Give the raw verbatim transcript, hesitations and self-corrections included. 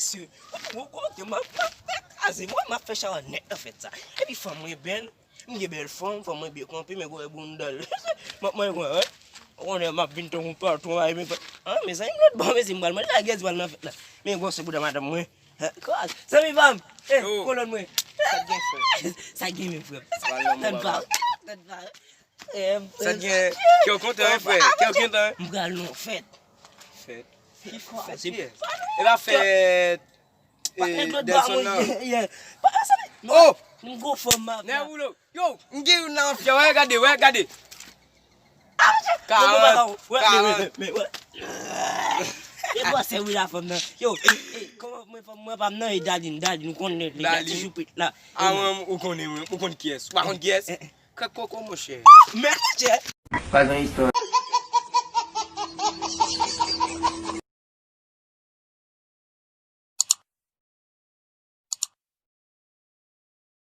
Mesye, ou kote m ap kraze, mwen m ap fè chawa nèt nan fèt sa. Epi fanm mwen bèl, m gen bèl fanm, fanm mwen byen kanpe, men gwo bounda l. M ap manje kwen, wè. Ou konnen m ap vin tankou patwon, ay, men, ah, mezanmi, lòt bò, mezanmi, m pral manje lagèz pral nan fèt la. Men gwo se bounda madanm mwen. Kòz, zanmi pa m, eh, kolòn mwen. Sa gen, frè? Sa gen menm, frè? Tande pa, tande pa. Sa gen, kè w kontan, wi, frè? Kè w kontan, wi? M pral nan fèt. Fèt? Ki fèt? Ki fèt? E pa fèt, eh, Delson nan? Oh! M gwo fanm, ma. Nè woulo. Yo, m gen youn nan fyè, wè, gade, wè, gade. Karant, karant. E bò se wi la fanm nan. Yo, eh, kòman mwen fanm mwen pa m nan, e Dadin, Dadin, ou konnen li la ti choupit la. A mwen, ou konnen mwen, ou konn kiyès? Ou pa konn kiyès? Kèk koko, monchè. Men, monchè. Pa gen istwa.